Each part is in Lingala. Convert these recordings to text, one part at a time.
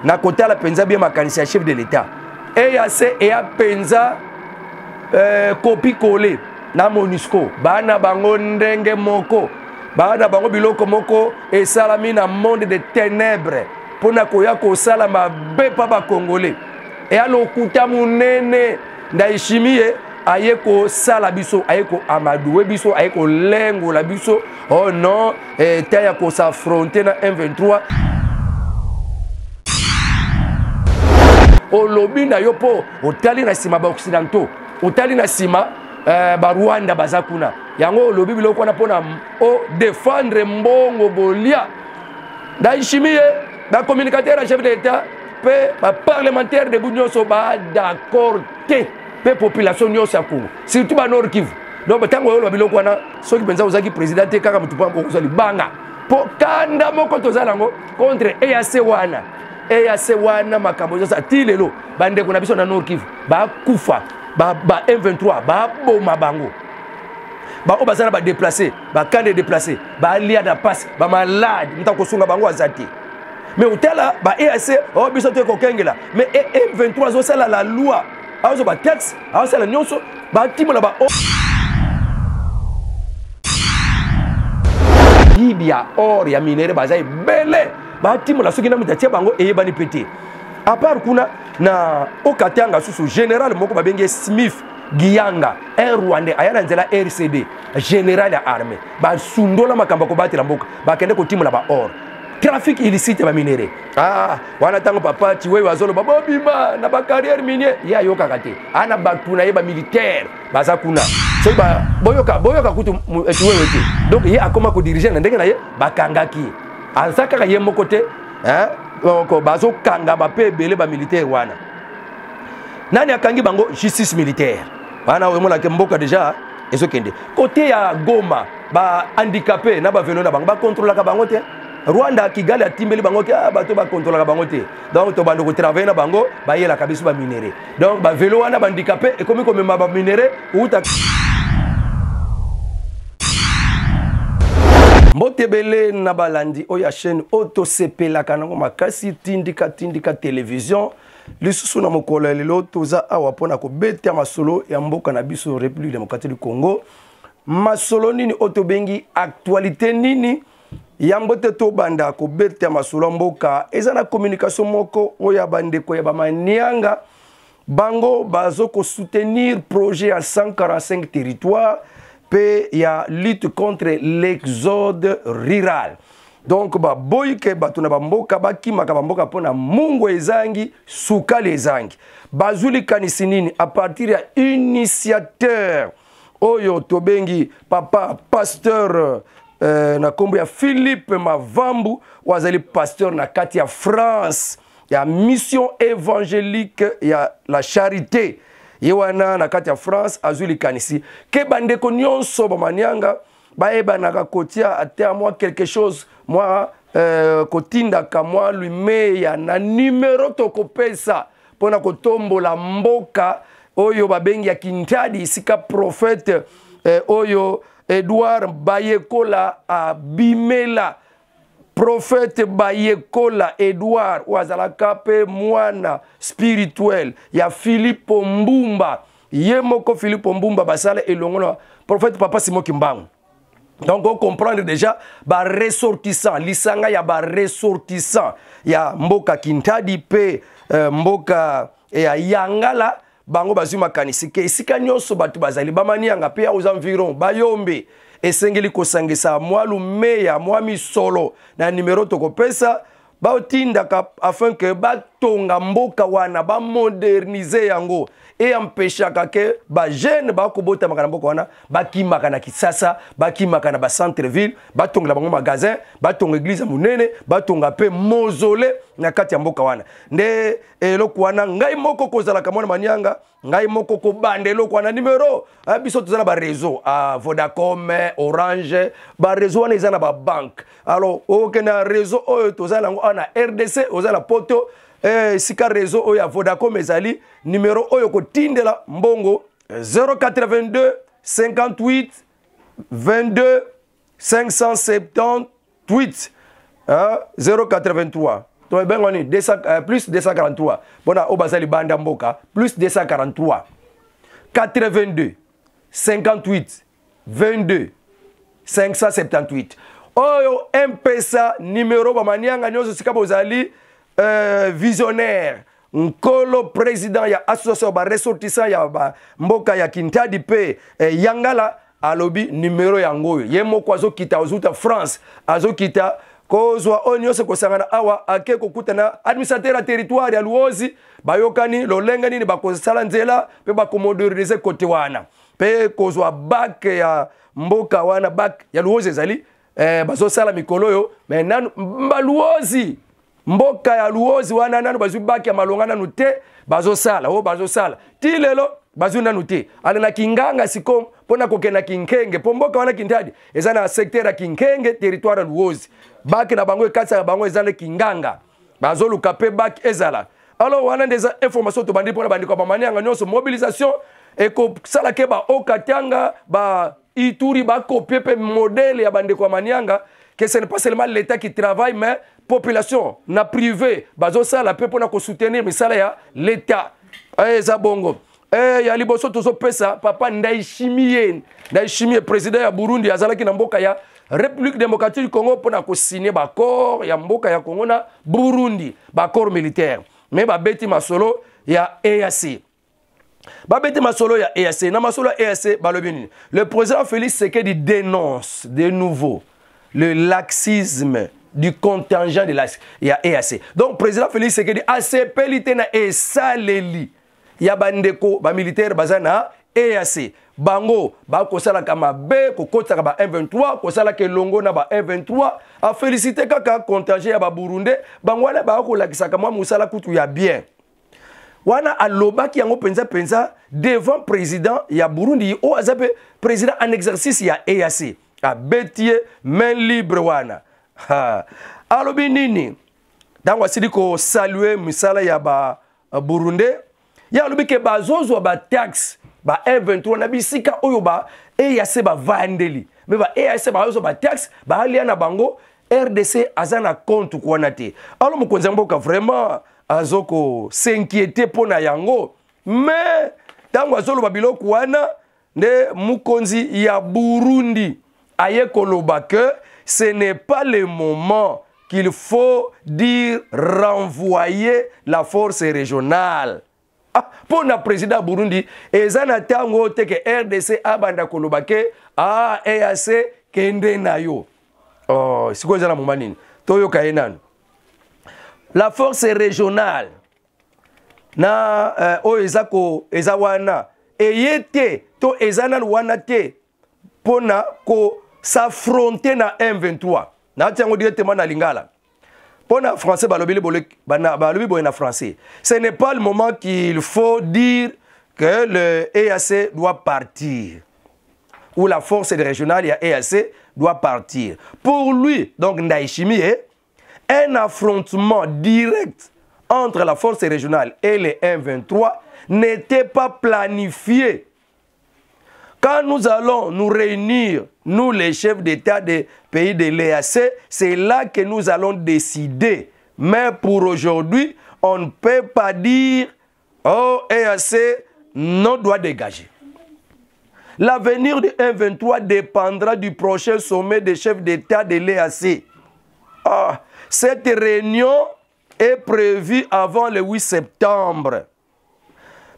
Na kotala mpenza bien makanisi ya chef de l'État, EAC eya mpenza copie coller na MONUSCO. Bana bango ndenge moko, bana bango biloko moko esalami na monde de ténèbres mpona koya kosala mabe mpa bakongole. Eya lokuta monene. Ndayishimiye aye kosala biso, aye koamadouer biso, aye kolengola biso. Oh non, ta ya kos'affronter na M23. Olobi na yo mpo otali na nsima baoccidentaux, otali na nsima barwanda baza kuna. Yango olobi biloko wana mpona odéfendre mbongo bolia. Ndayishimiye, bacommunicateur ya chef de l'État mpe baparlementaire debout nyonso bad'accord te, mpe population nyonso ya Congo, surtout banord Kivu. Donc ntango oyoloba biloko wana, soki mpenza ozalaki président te, kaka motu mpo okozwa libanga, mpo kanda moko toza nango contre EAC wana. EAC wana, makambo ezosala ti lelo, bandeko na biso na Nord Kivu bakufa, ba M23 baboma bango, baoyo baza na badéplacés, bacamps de déplacés, balia na pasi, bamalade, moto akosunga bango aza te. Mais otala ba EAC oyo biso toye kokengela, mais M23 azosala la loi, azwa bataxe, azosala nyonso, batimola ba yibi ya or, ya minerai, baza ebele batimola. Soki na moto atia bango, eyebani mpe te. À part kuna na Okatanga, susu général moko babengi Smith Giyanga, un Rwandais aya na nzela RCD, général ya armée, basundola makambo ya kobatela mboka, bakende kotimola ba or, trafic illicite ya baminerai. Ah, wana ntango papa Tiweyo azoloba bobima na bacarrière minier, ye ayokaka te. Ana bato na ye bamilitaire baza kuna, soki boyoka, boyoka kutu Tiweyo te. Donc ye akoma kodiriger na ndenge na ye, bakangaki ye. Aza kaka ye moko te, donc bazokangama mpe ebele bamilitaire wana. Nani akangi bango? Justice militaire wana. Omonake mboka déjà ezokende kote ya Goma, bahandicapé na bavélo na bango, bakontrolaka bango te. Rwanda, Kigali atimbeli bango ke ah, bato bakontrolaka bango te, donc tobanda kotravailler na bango, bayelaka biso baminerai. Donc bavélo wana bahandicapé ekomi komema baminerai uta. Mbote ebele na balandi oyo ya chaîne oyo tosepelaka nango makasi, Tindika Tindika Télévision. Lisusu na mokolo ya lelo, toza awa mpona kobeta masolo ya mboka na biso, République démocratique du Congo. Masolo nini oyo tobengi actualité nini? Yango te, tobanda kobeta masolo ya mboka. Eza na communication moko oyo ya bandeko ya bamanianga. Bango bazo kosoutenir projet ya 145 territoire mpe ya lutte contre l'exode rural. Donc baboyi ke bato na bamboka bakimaka bamboka mpo na mungu ezangi, sukali ezangi. Bazwi likanisi nini? À partir ya initiateur oyo tobengi papa pasteur na nkombo ya Philippe Mavambu, oyo azali pasteur na kati ya France ya Mission évangélique ya la Charité. Ye wana na kati ya France azwi likanisi ke bandeko nyonso bamanianga bayebanaka kotia ata mwa quelque chose, mwa kotindaka mwa lumeya na numero tokopesa mpona kotombola mboka oyo babengi ya Kintadi, esika prophète oyo Edouard Bayekola abimela. Prophète Bayekola Edouard, oyo azalaka mpe mwana spirituel ya Filipo Mbumba, ye moko Filipo Mbumba basala elongo na prophète papa Simon Kimbangu. Donc ocomprendre déjà baressortissant, lisanga ya baressortissant ya mboka Kintadi mpe mboka ya Yangala, bango bazwi makanisi ke esika nyonso bato bazali, bamanianga mpe ya aux environs bayombe, esengeli kosangisa mwa lumeya, mwa misolo na numero tokopesa, batindaka afin ke batonga mboka wana, bamoderniser yango, eempêchaka ke bajeune bakobotamaka na mboka wana bakimaka na Kisasa, bakimaka na bacentre ville. Batongela bango magasin, batonga église ya monene, batonga mpe mausolée na kati ya mboka wana. Nde eloko wana, ngai moko kozalaka mwana manianga, ngai moko kobanda eloko wana. Numero biso toza na baréseau, Vodacom, Orange, baréseau wana eza na babanque. Alors okende na réseau oyo toza nango awa na RDC, oza na Poto, esika réseau oyo ya Vodacom ezali, numero oyo kotindela mbongo 082 58 22 578, 083. To ebengo nini 200, plus 243 mpona oyo baza libanda mboka, plus 243 82 58 22 578. Oyo mpesa numero bamanianga nyonso sika bozali. Visionnaire nkolo président ya association ya baressortissant ya mboka ya Kintadi mpe Yangala alobi numero yango oyo. Ye moko azokita, azuta France, azokita kozwa oyo nyonso ekosangana awa, ake kokutana administrateur ya territoire ya Luozi, bayokani lolenge nini bakosala nzela mpe bakomodernize kote wana mpe kozwa bac ya mboka wana. Bac ya Luozi ezali bazosala mikolo oyo, me nanu baluozi, mboka ya Luozi wana, nanu bazwi bac ya malonga nanu te. Bazosala oyo bazosala ti lelo, bazwi nanu te. Ale na Kinganga siko mpona kokende na Kinkenge, mpo mboka wana Kintadi eza na secteur ya Kinkenge, territoire ya Luozi. Bac na bango ekatisaka bango eza nde Kinganga, bazoluka mpe bac ezala. Alors wana nde eza information tobandi mpona bandeko ya bamanianga nyonso. Mobilisation ekosala ke baokatanga, ba Ituri bakopie mpe modèle ya bandeko ya Manianga, que ce n'est pas seulement l'État qui travaille, mais population na privé bazosala mpe mpona kosoutenir misala ya l'État. Eza bongo. Ya liboso tozopesa papa Ndayishimiye. Ndayishimiye, président ya Burundi, azalaki na mboka ya République démocratique du Congo mpona kosigne baaccord ya mboka ya Congo na Burundi, baaccord militaire. Me babeti masolo ya EAC, babeti masolo ya EAC. Na masolo ya EAC balobi nini? Le président Félix Tshisekedi dénonce de nouveau le laxisme du contingent de la ya EAC. Donc président Félix Tshisekedi asepeli te na esaleli ya bandeko bamilitaire baza na EAC. Bango bakosalaka mabe, kokotisaka ba M23, kosalaka elongo na ba M23. Afélicité kaka contingent ya baburundais, bango wana bakolakisaka mwa mosala kutu ya bien. Wana alobaki yango mpenza mpenza devant président ya Burundi oyo aza mpe président en exercice ya EAC. Abeti ye main libre wana. Ha. Alobi nini ntango asili kosalue misala ya baburundais? Ye alobi ke bazozwa bataxe ba M23 na bisika oyo ba EAC bavandeli, me ba EAC bazozwa bataxe, baalia na bango. RDC aza na compte wana te. Alo mokonzi ya mboka vraiment azoko s'inquiéter mpo na yango. Me ntango azoloba biloko wana nde mokonzi ya Burundi aye koloba que ce n'est pas le moment qu'il faut dire renvoyer la force régionale. Ah, mpo na président ya Burundi, eza na ntango te ke RDC abanda koloba ke ah, EAC kende na yo. Oh, sikoyo eza na moma nini? Toyoka ye nanu. La force régionale na oyo eza ko eza wana eye te to eza nanu wana te mpona kos'affronter na M23. Naati yango directement na lingala, mpo na français balobi balobi boye na français: ce n'est pas le moment qu'il faut dire que le EAC doit partir ou la force régionale ya EAC doit partir. Pour lui, donc Ndayishimiye, un affrontement direct entre la force régionale et les M23 n'était pas planifié. Quand nous allons nous réunir, nous les chefs d'État des pays de l'EAC, c'est là que nous allons décider. Mais pour aujourd'hui, on ne peut pas dire, oh, EAC non doit dégager. L'avenir du M23 dépendra du prochain sommet des chefs d'État de l'EAC. Ah, cette réunion est prévue avant le 8 septembre.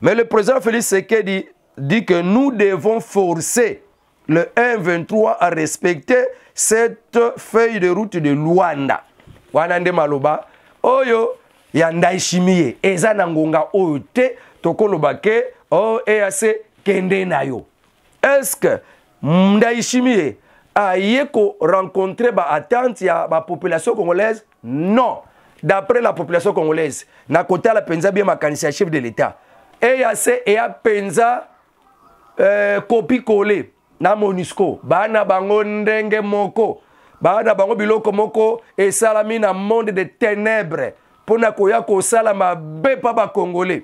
Mais le président Félix Tshisekedi dit que nous devons forcer le M23 à respecter cette feuille de route de Luanda. Wana nde maloba oyo ya Ndayishimiye. Eza na ngonga oyo te tokoloba ke oh, EAC kende na yo. Est-ce que Ndayishimiye aye ko rencontrer ba attente ya ba population congolaise? Non. D'après la population congolaise, na kotala mpenza bien makanisi ya chef de l'État, EAC eya mpenza copie-coller na MONUSCO. Bana bango ndenge moko, bana bango biloko moko esalami na monde de ténèbres mpona koya kosala mabe mpa bacongolais.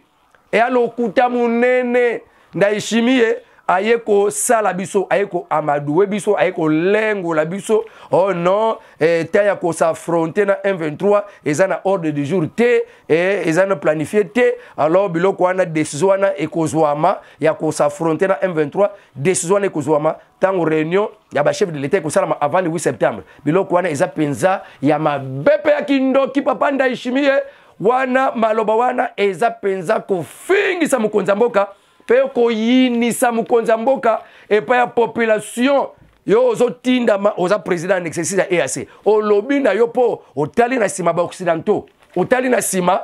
Eya lokuta monene. Ndayishimiye Aye kosala biso, aye koamadouer biso, aye kolengola biso. Oh non, ta ya kos'affronter na M23 eza na ordre du jour te, eza na planifié te. Alors biloko wana, décision wana ekozwama ya kos'affronter na M23, décision wana ekozwama ntango réunion ya bachef de l'État ekosalama avant le 8 septembre. Biloko wana eza mpenza ya mabe mpe ya kindoki. Papa Ndayishimiye wana, maloba wana eza mpenza kofingisa mokonzi ya mboka mpe koyinisa mokonzi ya mboka epai ya population. Yo ozotindama, oza président en exercice ya EAC, olobi na yo mpo otali na nsima baoccidentaux, otali na nsima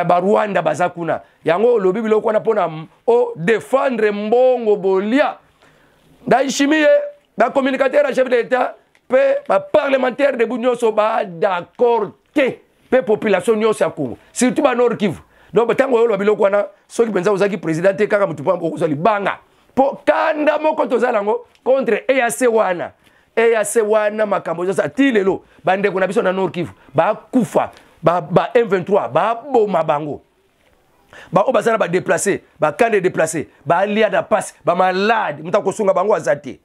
barwanda baza kuna. Yango olobi biloko wana mpona odéfendre mbongo bolia. Ndayishimiye, bacommunicateur ya chef de l'État mpe baparlementaire debout nyonso bad'accord te, mpe population nyonso ya Congo, surtout banord Kivu. Donc ntango oyo oloba biloko wana, soki mpenza ozalaki président te, kaka motu mpo okozwa libanga, mpo kanda moko tozala yango contre EAC wana. EAC wana, makambo ezosala ti lelo, bandeko na biso na Nord Kivu bakufa, ba M23 baboma bango, baoyo baza na badéplacés, bacamps de déplacés, balia na pasi, bamalade, moto akosunga bango aza te.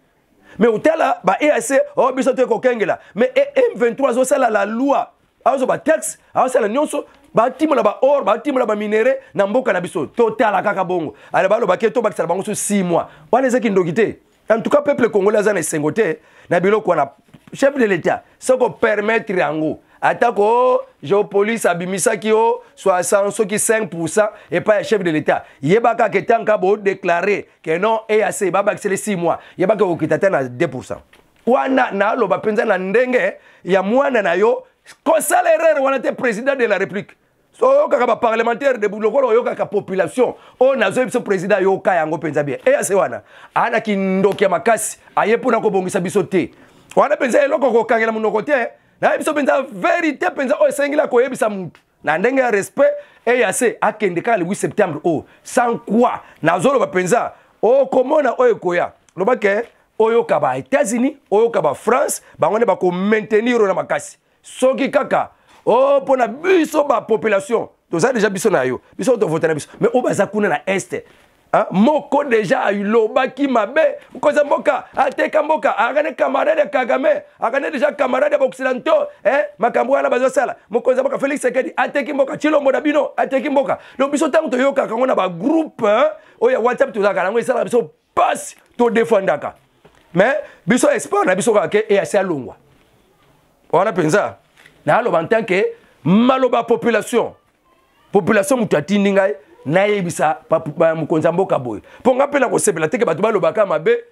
Mais otala ba EAC oyo biso to ekokengela, mais M23 azosala la loi, azozwa bataxe, azosala nyonso, batimola baor, batimola baminerais na mboka na biso. Totala kaka bongo. Ale balobaki tobakisala bango so 6 mois. Wana ezaki ndoki te. En tout cas, peuple congolais aza na esengo te na biloko wana. Chef de l'État, soki opermettre yango, atako géopolice abimisaki o 60 soki 5 epai ya chef de l'État, yebaka ke tanka bodéclarer ke non, EAC babakiseli 6 mois, yebaka kokita te na 2. Wana naloba mpenza na ndenge ya mwana na yo. Kosala erreur wana te, président de la République. So oyokaka baparlementaire debout lokola oyokaka population oyo nazoyebi biso, président, ayoka yango mpenza bien. EAC wana aa kindoki ya makasi, aye mpona kobongisa biso te. Wana mpenza eloko kokangela monoko te. Nayebi biso mpenza vérité mpenza oyo esengeli koyebisa mutu na ndenge ya respect. EAC akende kaka le 8 septembre oyo, sans quoi nazoloba mpenza, okomona oyo ekoya. Loba ke oyoka ba États-Unis, oyoka ba France, bango nde bakomaintenir oyo na makasi. Soki kaka o mpo na biso bapopulation, toza déjà biso na yo, biso tovota na biso, mais oyo baza kuna na Est, moko déjà alobaki mabe, mokonzi ya mboka ateka mboka, akane camarade ya Kagame, akane déjà camarade ya baoccidentaux. Makambo wana bazosala, mokonzi ya mboka Félix Tshisekedi ateki mboka, Tshilombo na bino ateki mboka. Donc biso ntango toyokaka yango na bagroupe oyo ya WhatsApp, tozalaka nango, esalaka biso pasi, todefendaka. Mais biso espoir na biso kaka ke EAC alongwa wana mpenza. Naloba en tant que maloba population. Population moto atindi ngai nayebisa mokonzi ya mboka boye, mpo nga mpe na kosepela teke bato balobaka mabe.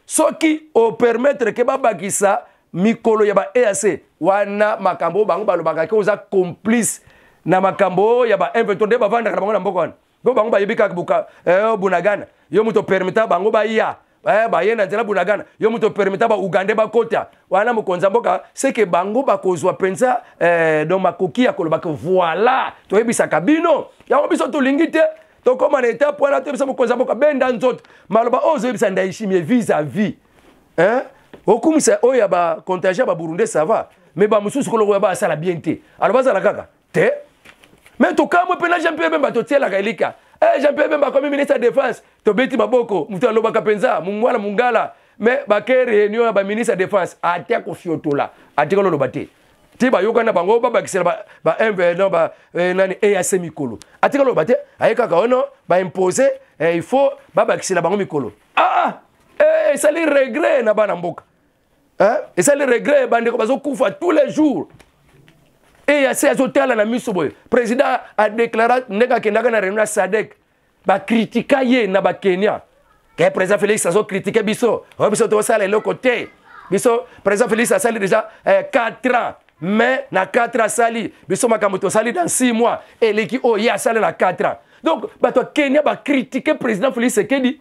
Soki opermettre ke babakisa mikolo ya ba EAC wana, makambo oyo bango balobaka ke oza complice na makambo oyo ya ba M23 nde bavandaka na bango na mboka wana, mpo bango bayebi kaka Bunagana. Yo moto opermeta bango baya, baye na nzela Bunagana, yo moto opermeta baugandais bakota wana. Mokonzi ya mboka, seke bango bakozwa mpenza donc makoki ya kolobaka. Voilà, toyebisaka bino yango. Biso tolingi te tokóma na étape wana. Toyebisa mokonzi ya mboka, benda nzoto. Maloba oyo ozoyebisa Ndayishimiye vis-à-vis, hein? Okumisa oyo ya bacontagion ya baburundais, ça va, mais bamosusu koloko ya basala bien te. Alors bazala kaka te. Mais tokamwe mpe na Jean Pierre Bemba, totielaka elika. Jean Pierre Bemba akomi ministre ya défense, tobeti maboko, moto alobaka mpenza mongwana mongala. Mais bake réunion ya baministre ya défense, ate kofiotola, atikala oloba te ti bayokani na bango babakisela ba, non, ba, nani, EAC mikolo. Atikala oloba te, aye kaka ono baimpose, il faut babakisela bango mikolo. Ah, esali regret na bana mboka, esali regret. Bandeko bazokufa tous les jours, EAC azotala na miso boye. Président adéclara ndenge akendaka na réunion ya SADC, bakritika ye na bakenya ke président Félix azocritiquer biso oyo, biso tosala eloko te. Biso président Félix asali déjà 4 ans, mais na 4 ans asali, biso makambo tosali dans 6 mois eleki oyo ye asali na 4 ans. Donc bato ya Kenya bacritiquer président Félix Tshisekedi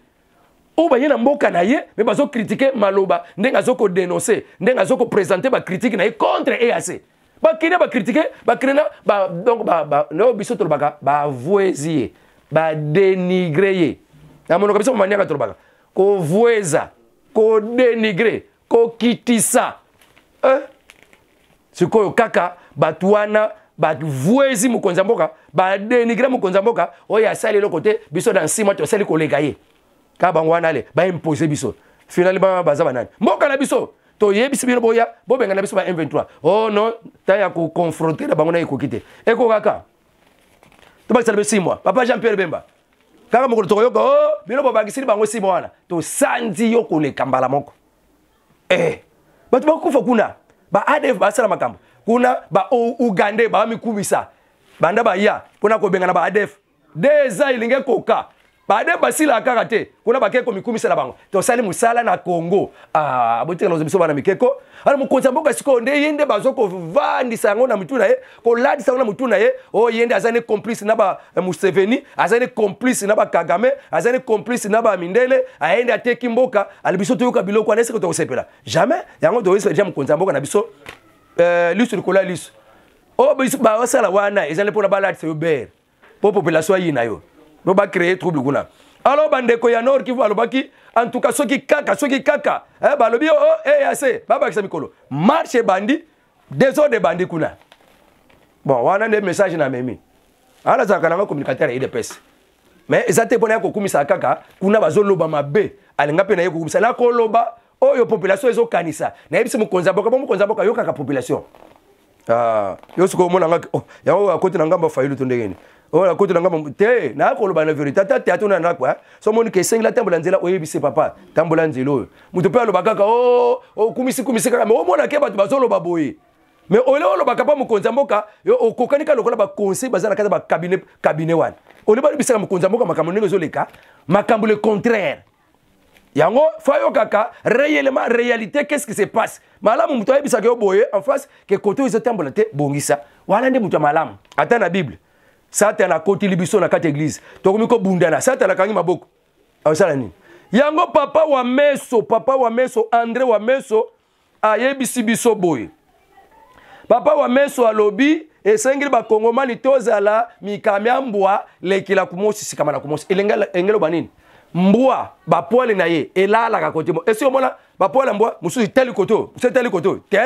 oyo baye na mboka na ye, mais bazocritiquer maloba ndenge azokodénoncer, ndenge azokoprésenter bacritique na ye contre EAC. Bakenya bacritiquer, bakenya ba, donc ba, ba, no biso tolobaka bavwezi ye, badénigrer ye. Na monoko biso maniaka tolobaka kovweza, kodénigrer, kokitisa. Sikoyo kaka bato wana bavwezi mokonzi ya mboka, badénigrer mokonzi ya mboka oyo asali eloko te. Biso na nsima tosali koleka ye. Kaka bango wana ale baimpose biso. Finalement baza banani? Mboka na biso toyebisi bino boya bobengana biso ba M23. Oh non, temps ya koconfronte na bango na ekoki te. Ekokaka tobakisala biso 6 mois. Papa Jean Pierre Bemba, kaka mokolo tokoyoka o oh, bino bobakisili bango 6 mois wana, tosanzi yo koleka mbala moko. Eh, bato bakufa kuna, ba ADF basala makambo kuna, ba Ougandais bamikumisa banda baya mpona kobengana ba ADF. Deza elingi ekoka bade basilaka kaka te kuna, bakei komikumisa na bango, tosali mosala na Congo. Ah, botika na biso bana mikeko. Ala mokonzi ya mboka sikoyo nde ye nde bazo kovandisa yango na mutu na ye, kolatisa yango na mutu na ye. Oyo oh, ye nde aza ne complice na ba eh, Museveni, aza ne complice na ba Kagame, aza ne complice na ba mindele, aye nde ateki mboka. Ali biso toyoka biloko wana, eseke tokosepela jamais yango. Toyebisa deja mokonzi ya mboka na biso, eh, liso likolo ya liso oyo biso basala wana ezali mpona balatisa yo bere mpo population ayina yo mpo bacree trouble kuna. Alors bandeko ya Nord Kivu balobaki, en tout cas soki kaka, soki kaka eh, balobi o oh, EAC babakisa mikolo, marche ebandi, désordre ebandi kuna. Bon, wana nde message na memi. Ala azalaka nanga communicateur ya UDPS, mais eza te mpona ya kokumisa kaka kuna bazoloba mabe. Alinga mpe na ye kokumisa na koloba oyo population ezokanisa. Nayebisi mokonzi ya mboka, bo mokonzi ya mboka yokaka population. Ah, yo sikoyo omona nga, oh, yango akoti na ngambo ya Fayulu to ndenge nini? Oyo akoti na ngambo te, naya koloba na vérité. Ata te atona ndako, so omoni ke esengeli atambola nzela, oyebisi papa tambola nzela oyo. Moto mpe aloba kaka oh, okumisi kumisi kaka, mais omona ke bato bazoloba boye, mais ole olobaka mpa mokonzi ya mboka, yo okokani kaka lokola baconseil baza na kati ya bacabinet cabinet wana, ole balobisaka mokonzi ya mboka makambo ndenge ezoleka, makambo le contraire. Yango fo ayokaka réellement réalité, qu'est-ce qui se passe. Malamu moto ayebisaka yo boye en face ke kote oyo ezotambola te, bongisa. Wana nde moto ya malamu. Ata na Bible, Satana akotili biso na kati ya eglise, tokomi kobundana, Satana akangi maboko, akosala nini? Yango papa wa meso, papa wa meso André wa meso ayebisi biso boye. Papa wa meso alobi esengeli bakongomani tozala mikamya mbwa lekela kumosi sikama na kumosi. Elenge loba nini? Mbwa bapoile na ye elalaka kote mo esi omona bapoile ya mbwa mosusu etali kote oyo, mosusu etali kote oyo te.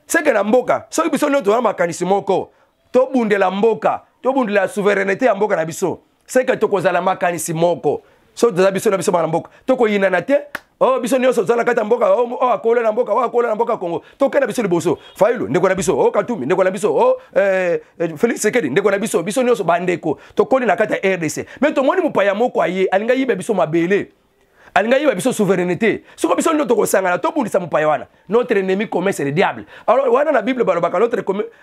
Seke na mboka, soki biso nyonso toza makanisi moko, tobundela mboka, tobundela souveraineté ya mboka na biso, seke tokozala makanisi moko. Soki toza biso na biso bana mboka, tokoyinana te. Oh, biso nyonso toza na kati ya mboka. Oh, oh, akola na mboka, oh, akola na mboka Kongo, tokenda biso liboso. Fayulu ndeko na biso, oh, Katumbi ndeko na biso, oh, eh, eh, Félix Tshisekedi ndeko na biso, biso nyonso bandeko, tokoli na kati ya RDC. Mais tomoni mopaya moko aye alinga yiba biso mabele, alinga yiba biso souveraineté. Soko biso ndio tokosangana, tobundisa mopaya wana. Notre ennemi commun, c'est le diable. Alors wana na Bible balobaka notre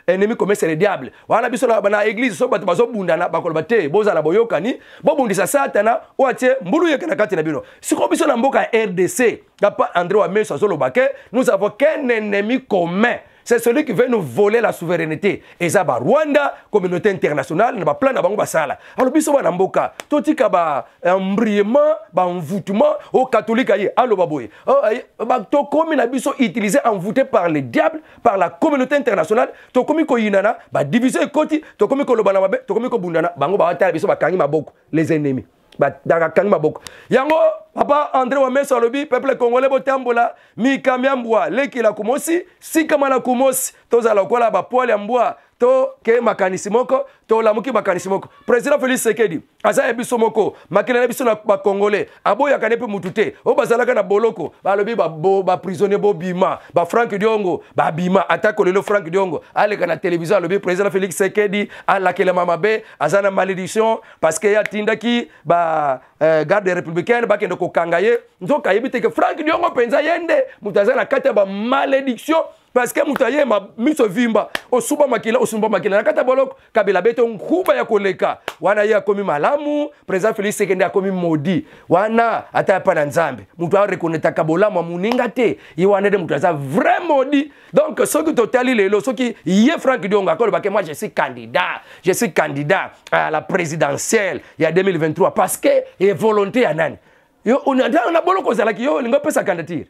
ennemi commun, c'est le diable. Wana biso na, na église, so bato bazobundana, bakoloba te bozala boyokani, bobundisa Satana oyo atie mbulu yeke na kati na bino. Sikoyo biso na mboka ya RDC, papa André wa meso azoloba ke nous avons qu'un ennemi commun, c'est celui qui veut nous voler la souveraineté. Eza ba Rwanda, communauté internationale na baplan na bango basala. Alors biso bana mboka totika ba embrayement, ba envoûtement au catholique aye aloba boye, oh, tokomi na biso utilisé, envoûté par le diable, par la communauté internationale. Tokomi koyinana, badivision ekoti, tokomi kolobana mabe, tokomi kobundana. Bango baatala biso, bakangi maboko. Les ennemis bakangi maboko. Yango papa André Wameso alobi peuple congolais botambola mikamya mbwa lekela kumosi sikama na kumosi, tozala lokola bapoile ya mbwa, toke makanisi moko, tolamuki makanisi moko. Président Félix Tshisekedi aza ya biso moko, makila na biso na bacongolais, aboyaka ne mpe mutu te. Oyo bazalaka na boloko, balobi baprisonnier bobima, bafrank Diongo babima. Atako lelo Frank Diongo aleka na télévision, alobi président Félix Tshisekedi alakelema mabe, aza na malédiction parce que ye atindaki ba garde républicaine bakende kokanga ye. Nzoka ayebi te ke Frank Diongo mpenza ye nde moto aza na kati ya bamalédiction, parce que moto ayema miso vimba, osuba makila, osumba makila na kati ya boloko. Kabila beto nkuba ya koleka wana, ye akomi malamu. Président Félix Tshisekedi akomi maudit wana, ata epa na Nzambe moto arekonetaka bolamu ya moninga te, ye wana nde moto aza vrai maudit. Donc soki totali lelo, soki ye Frank Diongo akolobake moi je suis candidat, je suis candidat à la présidentielle ya 2023, parce que e volonté ya nani? Yo na boloko ozalaki, yo olingi opesa candidature?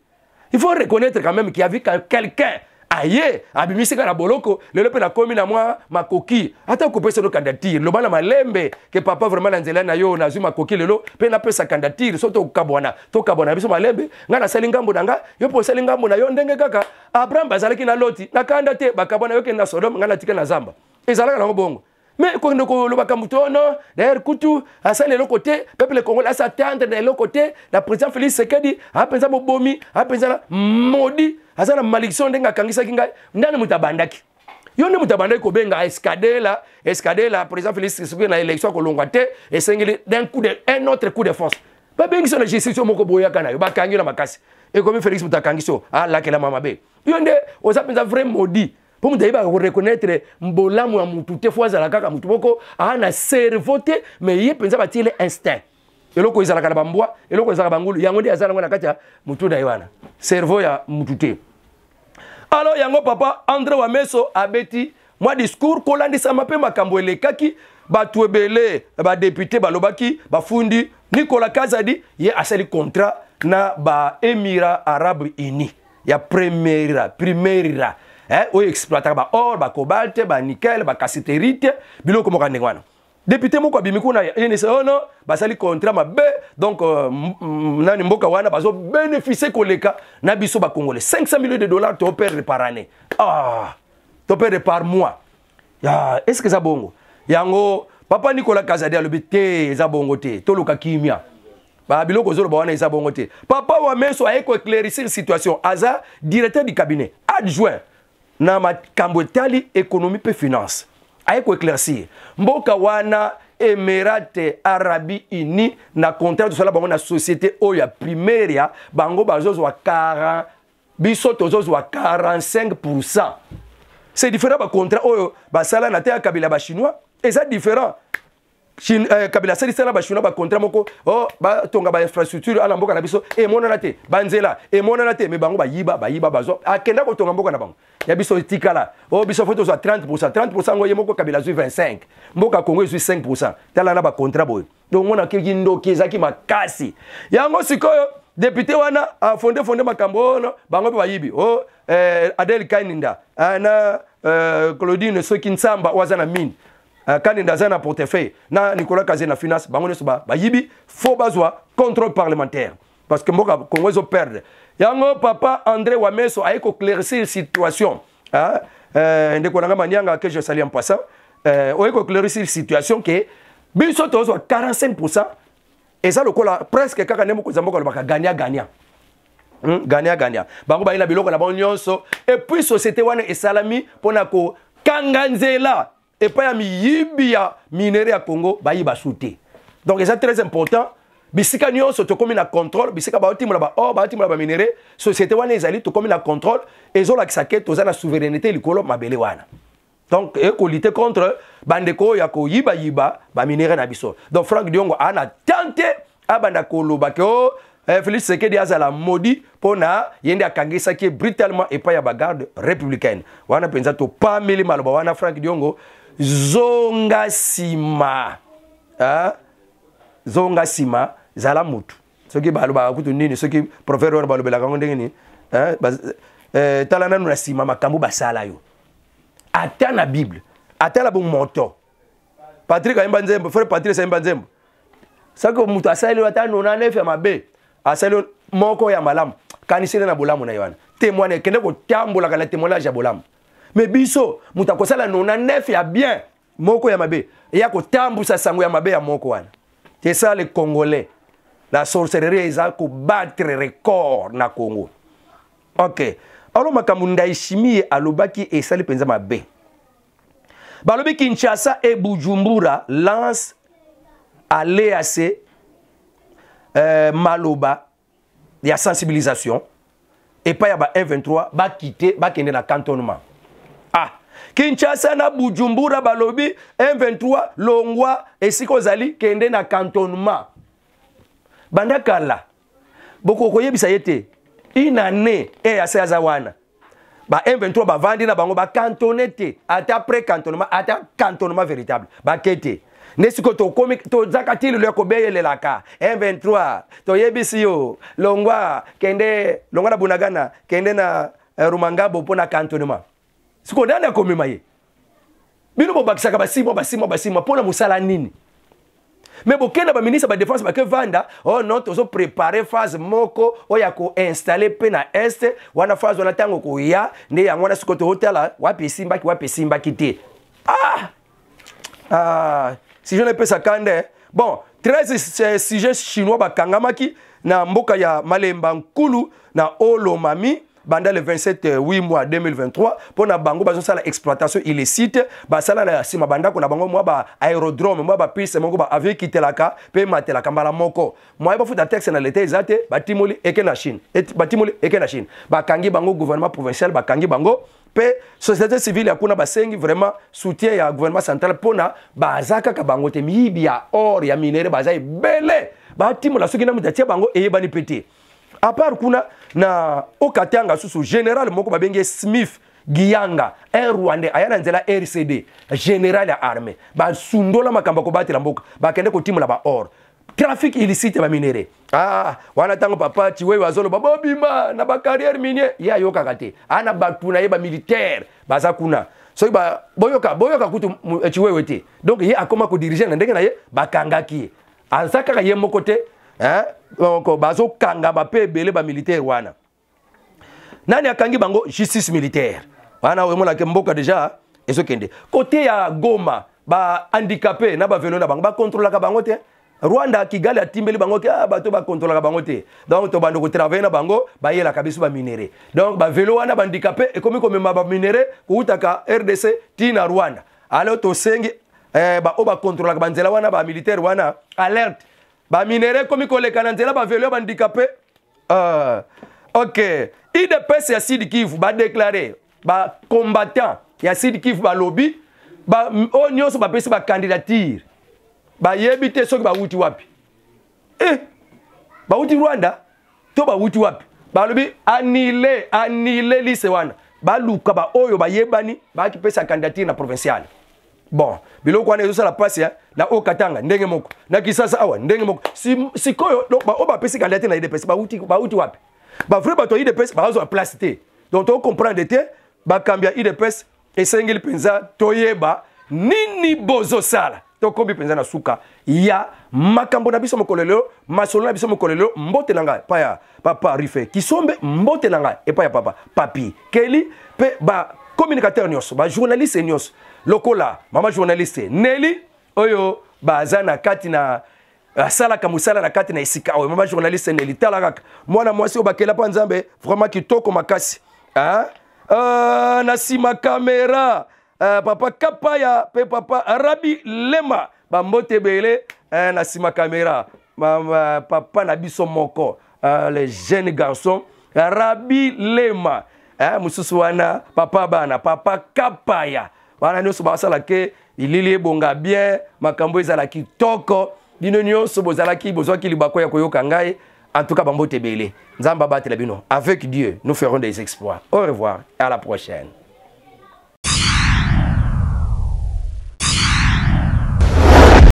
Il faut reconnaître quand même qu'il y avait quelqu'un aye abimisi kaka na boloko. Lelo mpe nakomi na mwa makoki ata kopesa no candidature. Loba na malembe ke papa, vraiment na nzela na yo nazwi makoki lelo mpe napesa candidature. So tokabwana, tokabwana biso malembe, ngai nasali ngambo na ngai, yo mpe osali ngambo na yo, ndenge kaka Abraham bazalaki na Loti na kanda te, bakabwana, yo kende na Sodome, ngai natika na zamba. Ezalaka nango bongo. Mais kokende kolobaka moto oyo non, d'ailleurs kutu asali eloko te, peuple congolais asatendre na eloko te na président Félix Tshisekedi, apenza mobomi, apenza na maudit, aza na malédiction ndenge akangisaki ngai. Ndani moto abandaki yo nde moto abandaki kobenga escadela escadela président Félix Tshisekedi na élection akolongwa te, esengeli d'un coup de un autre coup de force. Babengisi yo na justice moko boyaka na yo, bakangi yo na makasi, ekomi Félix moto akangisi yo, alakelama mabe. Yo nde oza mpenza vrai maudit, mpo moto ayebaka koreconnaître bolamu ya mutu te, fo azala kaka mutu moko aa na cerveau te, mais ye mpenza batiele instinct. Eloko ezalaka na bambwa, eloko ezalaka bangulu, yango nde aza nango na kati ya mutu na ye wana, cerveau ya mutu te. Alors yango papa André Wameso abeti mwa discours kolandisama mpe makambo elekaki. Bato ebele, badéputé balobaki, bafundi Nicolas Kazadi, ye asali contrat na baÉmirats arabes unis ya Primera Primera, eh, oyo exploitaka baor, bacobalt, banickel, bacassitérite, biloko moko ndenge wana. Député moko abimi kuna yenese ono basali contrat mabe, donc nani mboka wana bazobénéficie koleka na biso bacongolais. 500 millions de dollars toperdre par année, ah, toperdre par mois ya, est ce que eza bongo? Yango papa Nicolas Kazadi alobi te, eza bongo te, toluka kimia, babiloko ozoloba wana eza bongo te. Papa Wameso aye koéclaircir situation, aza directeur du cabinet adjoint na makambo etali économie mpe finance, aye koéclaircir mboka wana Émirats arabes unis na contrat tosala bango na société oyo ya Primeria, bango bazozwa 40, biso tozozwa 45. C'est différent. Bacontrat oyo basala na te ya Kabila, bachinois, eza différent. Chine, Kabila asalisala bachinois bacontrat moko, oh, batonga bainfrastructure ala mboka na biso, emonana te, banzela emonana te, mais bango bayiba, bayiba, bazwa, akenda kotonga mboka na bango, ya biso etikala. Oh, biso fo tozwa 30. 30 yango, ye moko Kabila azwi 25, mboka Congo ezwi 5. Tala na bacontrat boye. Donc omona keki ndoki ezalaki makasi. Yango sikoyo député wana afonde fonde makambo oyo, bango mpe bayibi. O eh, Adel Kaninda na Claudine soki Nsamba oyo aza na mine, Kaninda aza na portefeuille, na Nicolas Kazadi na finance, bango nyonso bayibi, fo bazwa contrôle parlementaire parce que mboka Congo ezoperdre. Yango papa André Wameso aye koéclaircir situation, ah, ndeko na nga Manianga que je salue en passant, oye koéclaircir situation ke biso tozwa 45, eza lokola presque kaka nde mokonzi ya mboka alobaka gagnant gagnant. Gagnant gagnant. Bango baye na biloko na bango nyonso, et puis société wana esalami mpona kokanga nzela epai ya miyibi ya minerai ya Congo, bayiba su te. Donc eza très important, bisika nyonso tokómi na contrôle, bisika baotimola baor, baotimola baminerai, société wana ezali, tokómi na contrôle, ezolakisa ke toza na souveraineté likolo mabele wana. Donc ekolutter contre bandeko oyo ya koyibayiba baminerai na biso. Donc Frank Diongo ana tante abanda koloba ke o Félix Tshisekedi azala maudit mpo na ye nde akangisaki brutalement epai ya bagarde républicaine wana. Mpenza topameli maloba wana. Frank Diongo, zonga nsima, zonga nsima, zala mutu. Soki balobaka kutu nini, soki proverbe wana balobelaka yango ndenge nini, tala nanu na nsima makambo basala yo. Ata na Bible, ata na bomoto, Patrik ayemba nzembo, frère Patrice ayemba nzembo, soki moto asali ata 99 ya mabe, asali moko ya malamu, kaniseli na bolamu na ye wana, témoigne, ekende kotambolaka na témoignage ya bolamu. Mais biso, moto akosala 99 ya bien, moko ya mabe, eya kotambusa sango ya mabe ya moko wana. C'est ça le Congolais. La sorcellerie eza kobattre record na Congo. Ok, alors makambo Ndayishimiye alobaki esali mpenza mabe. Balobi Kinshasa et Bujumbura lance à l'EAC maloba ya sensibilisation epai ya ba M23 bakite, bakende na cantonnement. Ah, Kinshasa na Bujumbura balobi M23 longwa esika ozali, kende na cantonnement. Banda kala bokokoyebisa ye te, une année EAC aza wana, ba M23 bavandi na bango, bacantonné te, ata pré cantonnement, ata cantonnement véritable bake te. Nde sikoyo tokomi, tozaka ti lelo ya kobeyelelaka M23, toyebisi yo longwa, kende, longwa na Bunagana, kende na Rumangabo mpo na cantonnement. Sikoyo nani akomema ye? Bino bobakisaka basimwa, basimwa, basimwa mpo na mosala nini? Mais bokenda, baministre badéfense bake vanda, oh non, tozoprépare phase moko oyo ya koinstalle mpe na Est wana. Phase wana ntango koya nde yango wana. Sikoyo tozotala wapi esimbaki, wapi esimbaki te. Ah, Ah, sujet na epesa kanda. Bon, 13 sujets chinois bakangamaki na mboka ya Malemba Nkulu na Olomami banda le 27 8 mois 2023 mpo na bango bazosala exploitation illicite. Basala na nsima bandako na bango mwa ba aérodrome, mwa bapiste moko ba avion ekitelaka mpe ematelaka mbala moko. Moyen bafuta taxe na leta eza te. Batimoli eke na Chine, batimoli eke na Chine. Bakangi bango, gouvernement provincial bakangi bango mpe société civile ya kuna basengi vraiment soutien ya gouvernement central mpona baza kaka bango te. Miyibi ya or, ya minerai baza ebele, batimola soki na moto atia bango eyebani mpe te. À part kuna na Okatanga, susu général moko babengi Smith Giyanga, un Rwandais aya na nzela RCD, général ya armée, basundola makambo ya kobatela mboka, bakende kotimola ba or, trafic illicite ya baminerai. Ah, wana ntango papa Tshiwewe azoloba bobima na bacarrière minier, ye ayokaka te. Ana bato na ye bamilitaire baza kuna, soki boyoka boyoka kutu Tshiwewe te. Donc ye akoma kodiriger na ndenge na ye, bakangaki ye. Aza kaka ye moko te, hein? Donc bazokangama mpe ebele bamilitaire wana. Nani akangi bango? Justice militaire wana. Omonake mboka déjà ezokende kote ya Goma, bahandicapé na bavélo na bango bakontrolaka bango te. Rwanda, Kigali atimbeli bango ke ah, bato bakontrolaka bango te. Donc tobanda kotravailler na bango, bayelaka biso baminerai. Donc bavélo wana bahandicapé ekomi komema baminerai koutaka RDC ti na Rwanda. Alors tosengi baoyo bakontrolaka banzela wana, bamilitaire wana, alerte! Baminerai ekomi koleka na nzela bavélo ya bahandicapé. Ok, UDPS ya Sud Kivu badéclarer bacombattant ya Sud Kivu, balobi oyo nyonso bapesi bacandidature bayebi te soki bawuti wapi, bawuti Rwanda to bawuti wapi. Balobi annuler, annuler liste wana, baluka baoyo bayebani bakipesa candidature na provinciale. Bon, biloko wana ezosala mpasi na oyo Katanga ndenge moko, na Kisasa awa ndenge moko. Sikoyo oyo bapesi candidature na UDPS bauti wapi? Bavrai bato ya UDPS bazwa place te. Donc tocomprendre te. Bakambi ya UDPS, esengeli mpenza toyeba nini bozosala. Tokombi mpenza na suka ya makambo na biso mokolo lelo, masolo na biso mokolo lelo. Mbote na ngai epai ya papa Rife Kisombe, mbote na ngai epai ya papa Papi Keli mpe bacommunicateur nyonso, bajournaliste nyonso lokola mama journaliste Neli oyo baza na kati na asalaka mosala na kati na esika oyo. Mama journaliste Neli, tala kaka mwana mwasi oyo bakela mpa Nzambe, vraiment kitoko makasi, hein? Na nsima kamera papa Kapaya mpe papa Rabi Lema, bambote ebele. Na nsima kamera papa na biso moko, le jeune garçon Rabi Lema, mosusu wana papa bana papa Kapaya wana nyonso basala ke ilili ebonga bien, makambo ezala kitoko. Bino nyonso bozalaki, bozwaki libako ya koyoka ngai, en tout cas bambote ebele. Nzambe abatela bino. Avec Dieu, nous ferons des exploits. Au revoir et à la prochaine.